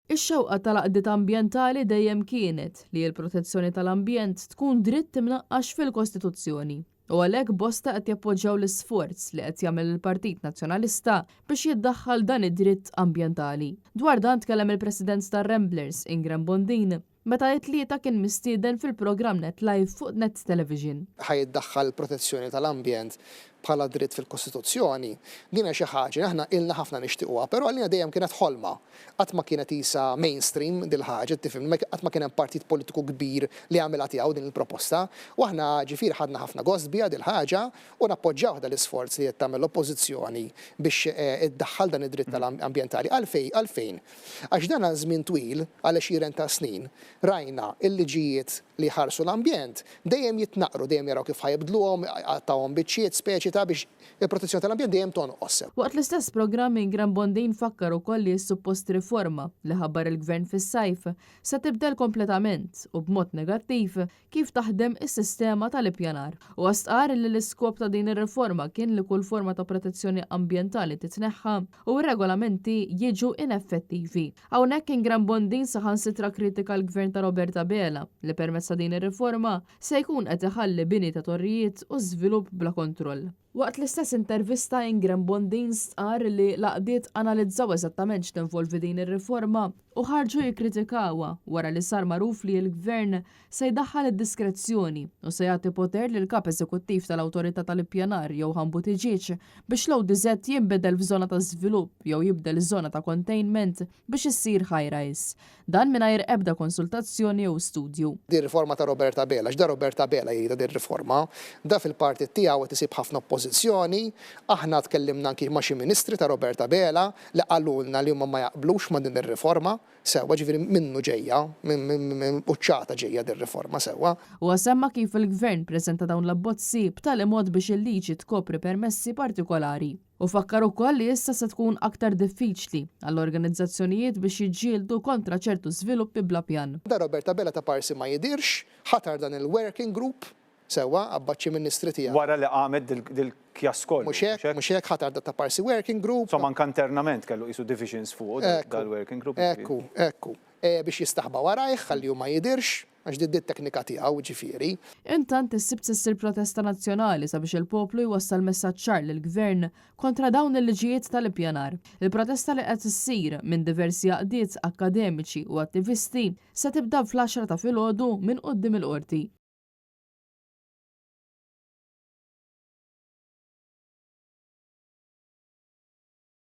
Ix-xewqa tal-għaqdiet ambjentali dejjem kienet li l-protezzjoni tal-ambjent tkun dritt imnaqqax fil-Kostituzzjoni u għalhekk bosta qed jappoġġjaw l-isforz li qed jagħmel il-Partit Nazzjonalista biex jiddaħħal dan id-dritt ambjentali. Dwar dan tkellem il-President tar-Ramblers, Ingram Bondin, meta it-Tlieta kien mistieden fil-programm Net Live fuq Net Television. Ħa jiddaħħal protezzjoni tal-ambjent bħala dritt fil-Kostituzzjoni, din hija xi ħaġa li aħna ilna ħafna nixtiequha, però għalina dejjem kienet ħolma. Qatt ma kienet qisha mainstream dil-ħaġa, tifhimni, qatt ma kien hemm partit politiku kbir li għamilha tiegħu din il-proposta. U aħna ġifieri ħadna ħafna gost biha dil-ħaġa u nappoġġjawh dal-isforz li qed tagħmel l-Oppożizzjoni biex iddaħħal dan id-dritt tal-ambjentali. Għalfejn? Għalfejn? Għax dan għal żmien twil, għal għexieren ta' snin, rajna l-liġijiet li jħarsu l-ambjent dejjem jitnaqqru, dejjem jaraw kif ħa jibdluhom, jqattgħuhom biċċiet, speċi ta' biex il-protezzjoni tal-ambjent dejjem tonqos. Waqt l-istess programm Ingram Bondin fakkar ukoll li s-suppost riforma li ħabbar il-Gvern fis-sajf se tibdel kompletament u b'mod negattiv kif taħdem is-sistema tal-ippjanar. Huwa stqarr li l-iskop ta' din ir-riforma kien li kull forma ta' protezzjoni ambjentali titneħħa u r-regolamenti jiġu ineffettivi. Hawnhekk Ingram Bondin saħansitra kkritika l-Gvern ta' Robert Abela li permezz ta' din ir-riforma se jkun qed iħalli bini ta' torrijiet u żvilupp bla kontroll. Waqt l-istess intervista Ingram Bondin stqarr li l-għaqdiet analizzaw eżattament x'tinvolvi din ir-riforma u ħarġu jikkritikawha wara li sar magħruf li l-Gvern se jdaħħal id-diskrezzjoni u se jagħti poter lill-Kap Eżekuttiv tal-Awtorità tal-Ippjanar Johann Buttigieg biex l-ODZ jinbidel f'żona ta' żvilupp jew jibdel żona ta' containment biex issir high-rise. Dan mingħajr ebda konsultazzjoni jew studju. Din riforma ta' Robert Abela, għax da Robert Abela jridha din riforma. Da fil-partit tiegħu qed isib ħafna oppożizzjoni. Aħna tkellimna anki ma' xi ministri ta' Robert Abela li qalulna li huma ma jaqblux ma' din ir-riforma. Sewwa, ġifieri minnu ġejja, minn quċċata ġejja din riforma, sewwa. Huwa semma kif il-Gvern preżenta dawn l-abbozzi b'tali mod biex il-liġi tkopri permessi partikolari. Hu fakkar ukoll li issa se tkun aktar diffiċli għall-organizzazzjonijiet biex jiġġieldu kontra ċertu żviluppi bla pjan. Da Robert Abela ta' parsi ma jidhirx, ħatar dan il-working group, sewwa, abbaċċi ministri tiegħu. Wara li qamet dil-kjass kollu, mhux hekk? Mhux hekk, ħatar da ta' parsi working group. Insomma anke internament kellu qisu divisions fuqu dal-working group. Ekku, ekku. Biex jistaħba warajh ħalli hu ma jidhirx, għax di t-teknika tiegħu, jiġifieri. Intant, is-Sibt se ssir protesta nazzjonali sabiex il-poplu jwassal messaġġ ċar lill-Gvern kontra dawn il-liġijiet tal-ippjanar. Il-protesta li qed issir minn diversi għaqdiet, akkademiċi u attivisti se tibda fl-għaxra ta' filgħodu minn quddiem il-Qorti.